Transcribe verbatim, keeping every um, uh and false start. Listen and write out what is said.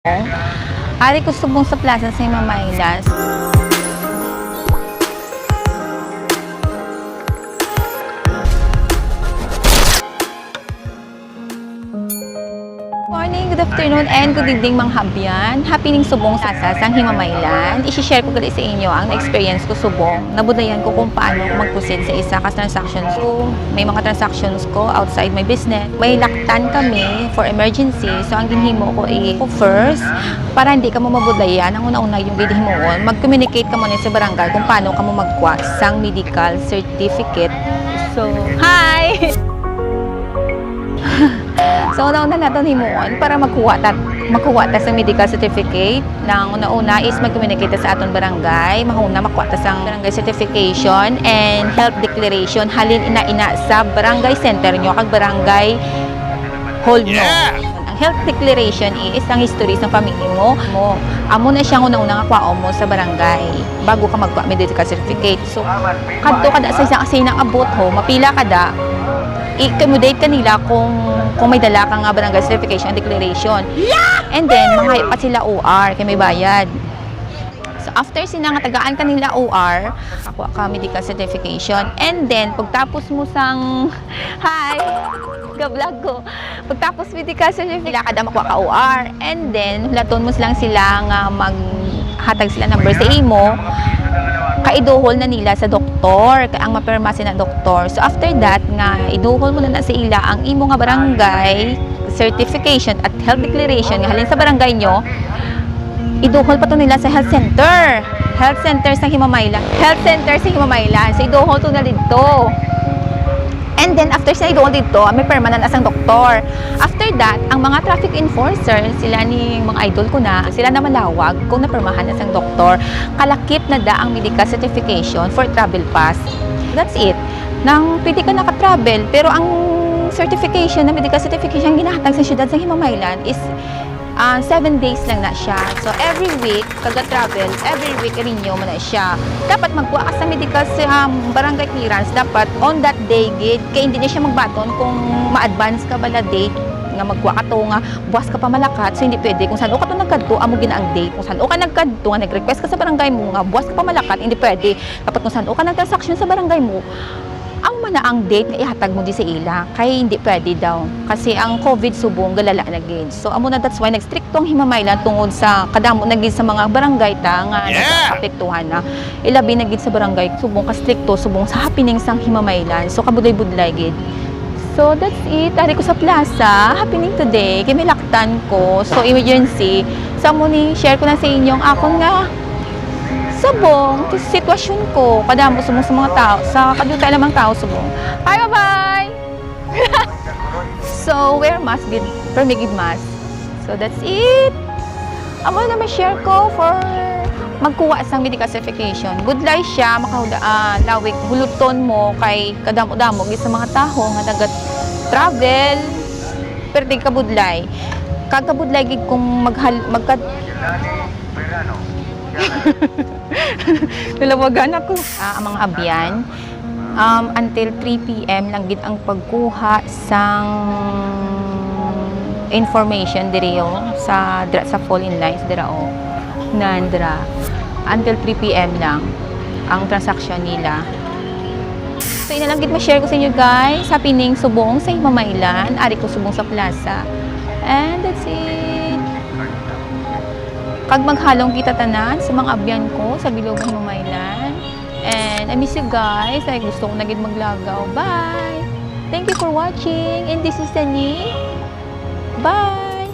Ari ko subong sa plaza sa Himamaylan. Morning, good afternoon, and good evening, mga kaabyan. Happening subong sa plaza sang Himamaylan. Isi-share ko gali sa inyo ang experience ko subong. Nabudlayan ko kung paano mag-proceed sa isa ka transaction. So, may mga transactions ko outside my business. May laktan kami for emergency. So, ang ginhimo ko is, first, para hindi kamo mabudlayan, ang una-una yung gid himuon, mag-communicate kamo ni sa barangay kung paano kamo magkuha sang medical certificate. So, hi! So, una-una naton himuon para makuha ta, makuha ta sa medical certificate. Nang una-una is mag-communicate ta sa aton barangay. Mahuna makuha ta sang barangay certification and health declaration halin ina-ina sa barangay center nyo kag barangay hall nyo. Yeah! Ang health declaration is ang history sa family mo. Mo, amo na siya ang una-una nga kwaon mo sa barangay bago ka magkuha medical certificate. So, kadto ka da sa isang, sa inang abot ho, mapila ka da, i-accommodate ka nila kung, kung may dala ka nga barangay certification and declaration. Yeah! And then, mangayo pa sila O R, kay may bayad. So, after sina nga tagaan ka nila O R, makuha ka medical certification. And then, pagtapos mo sang, hi! Ga-vlog ko. Pagtapos medical certificate, ila ka da makuha ka O R. And then, hulaton mo silang sila nga maghatag sila number sa imo. Kaiduhol na nila sa doktor, kay ang mapirma sina doktor. So, after that, nga iduhol mo na, na sa ila ang imo nga barangay certification at health declaration nga halin sa barangay nyo, iduhol pa to nila sa health center. Health center sa Himamaylan. Health center sa Himamaylan. So, iduhol to na didto. And then, after sila iduhol didto, may permanent asang doktor. After that, ang mga traffic enforcer, sila ni mga idol ko na, sila na malawag kung napermahan na sang doktor. Kalakip na da ang medical certification for travel pass. That's it. Nang pwede ka naka-travel, pero ang certification, na medical certification, ang ginahatag sa siyudad sa Himamaylan is, ah, seven days lang na siya. So, every week, kaga-travel, every week, renew mo na siya. Dapat magkuha ka sa medical sa, um, barangay clearance, dapat on that day gid, kay hindi na siya magbaton kung ma-advance ka bala date nga magkuha ka to nga buwas ka pa malakat, so hindi pwede. Kung san-o ka to nagkadto, amo gid na ang date. Kung san-o ka nagkadto nga nag-request ka sa barangay mo nga buwas ka pa malakat, hindi pwede. Dapat kung san-o ka nagtransaksyon sa barangay mo, amo man na ang date nga ihatag mo di sa ila, kay hindi pwede daw. Kasi ang COVID subong galala na gid. So, amo na, that's why nagstrikto ang Himamaylan tungod sa kadamo na gid sa mga barangay ta nga Yeah! nagapektuhan na. Ilabi na gid sa barangay subong kastrikto, subong sa happening sang Himamaylan. So, kabudlay-budlay gid. So, that's it. Ari ko sa plaza, happening today. Kay may laktan ko. So, emergency. So, amo ni, share ko na sa inyo ang akon nga subong, sitwasyon ko. Kadamo subong sa mga tao, sa kadutay lamang tao subong. Bye, bye-bye! So, wear mask gid. Permi gid mask. So, that's it. Amo na ma-share ko for magkuha sang medical certification. Budlay siya, makahula-, ah, lawig, huluton mo kay kadamo-damo gid sa mga tawo nga naga-travel. Pero di kabudlay. Kag kabudlay gid kung maghal-, magka-, nalawagan ako. Ah, ang mga abyan, um, until three P M lang gid ang pagkuha sang information diri, oh, sa dra-, sa phone lines dira, oh. Nandra. Until three P M lang ang transaction nila. So, ina lang gid ma-share ko sa inyo, guys. Happening subong sa Himamaylan, ari ko subong sa plaza. And that's it. Kag maghalong kita tanan sa mga abyan ko sa bilog nga Himamaylan. And I miss you guys. Ay, gusto ko na gid maglagaw. Bye! Thank you for watching. And this is Sani. Bye!